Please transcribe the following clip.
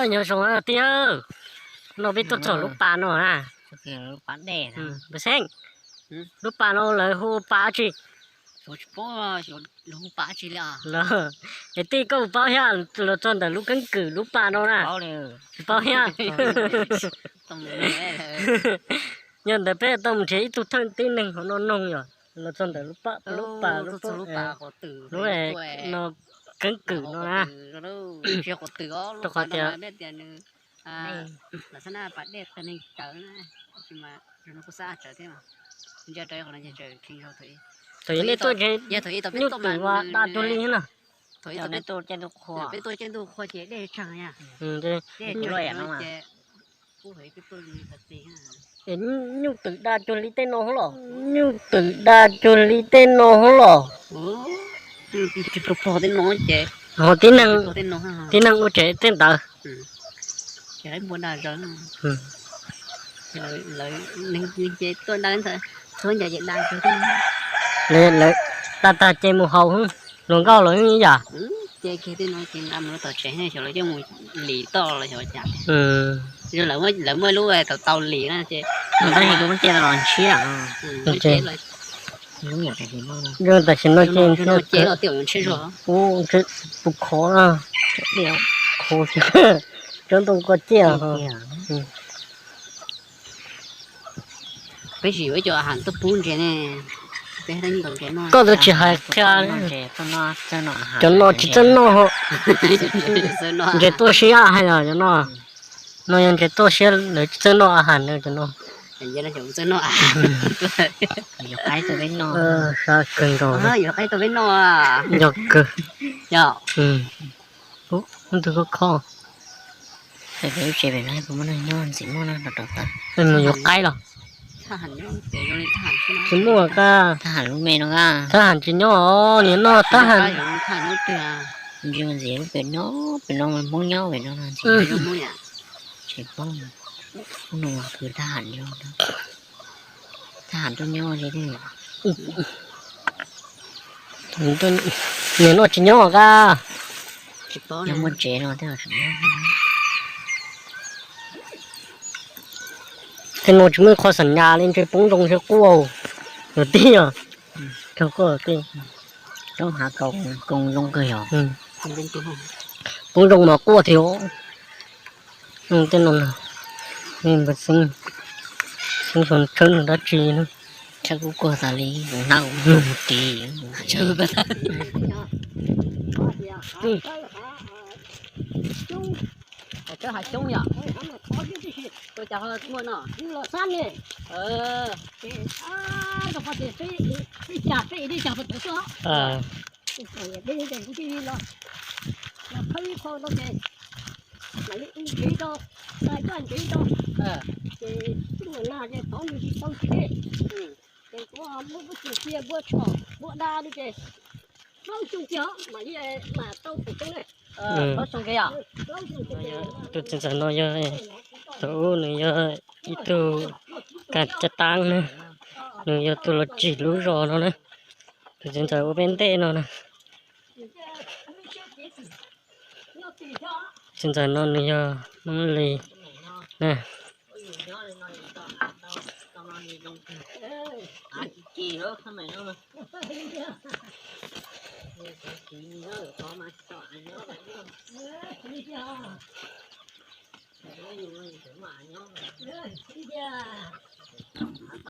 Nyob zoo tij, no peb tuaj txog lub pas no na. Xeeb, lub pas no lawv hu pas dab tsi? Es tij, koj paub thiab, los txog ntawm lub keeb kwm lub pas no na? Tsis paub thiab. Yog ntawd peb tau mus nrhiav ib tug thawj tib neeg hauv no noog yom, los txog ntawm lub pas, lub pas, lub, lub no keeb kwm no na. Rau qhov tias thaum nej tuaj ces nyuj twm da cuag li na. Peb tuaj caij ntuj qhua ces dej tsawg. Es nyuj twm da cuag li tej no hos los? Nyuj twm da cuag li tej no hos los? Ho tib neeg, tib neeg ua tsev tej ntawd. Lawv tag tag ces mus haus hluas nkauj los ib yam. Lawv muaj lub tau tau lim na ces, tab sis kuv muab coj los ntshiab. Tam sim no ces ub, tus khov, khov, tsob ntoo koj ciaj. Koj tus tsis hais thiab. Cov no tsis txawj noj. Ntses tuaj siab hais os cov no. No yog ntses tuaj siab, lawv tsis txawj noj a has na cov no. Sab kawg nkaus. Yog kawg. Ub, tus kho kho. Mus yuav qaib los? Tsis muaj, thab ham tsis nyob, niam no thab ham. Ntsis ntxiv lub pem no, pem no Hmoob nyob pem no. Tsis paub, hnub no khwv thab ham, thab ham tuaj nyob li. Niam no tsis nyob qab. Yog muaj tsev no thiaj tseem nyob. Tej no tsis muaj qhov xam nyas li, ntshe poob zoo ntshe quaj. Yog tij os. Rau quaj tij. Roob hav koom zoo kawg yog. Poob zoo mas quaj thiab. Tej no, xeeb, xeeb xyov tshawb nws dab tsi na. Tshawb kuj kuag tas li, kuv hnab kuv mus ris. Tshawb hav xyoob yom. Tus cas ho muaj no? Los khawb ib qho no ces mam li ntsev rau, coj ntsev rau, ces tub mus nag ces tov nws tsis tau tsis dej. Ces kuv muab npua tsuag cia, npua tshom, npua da li ces plaub xyoo kiag mam li mam tau tus xyoob ne. Tus txiv ntxawm no yog, tus ub nws yog ib tug kas caj tab na, nws yog tus los tsim lub zos no na. Tus txiv ntxawm ua peb ntej no na. Txiv ntxawm no nws yog Hmoob Lis na.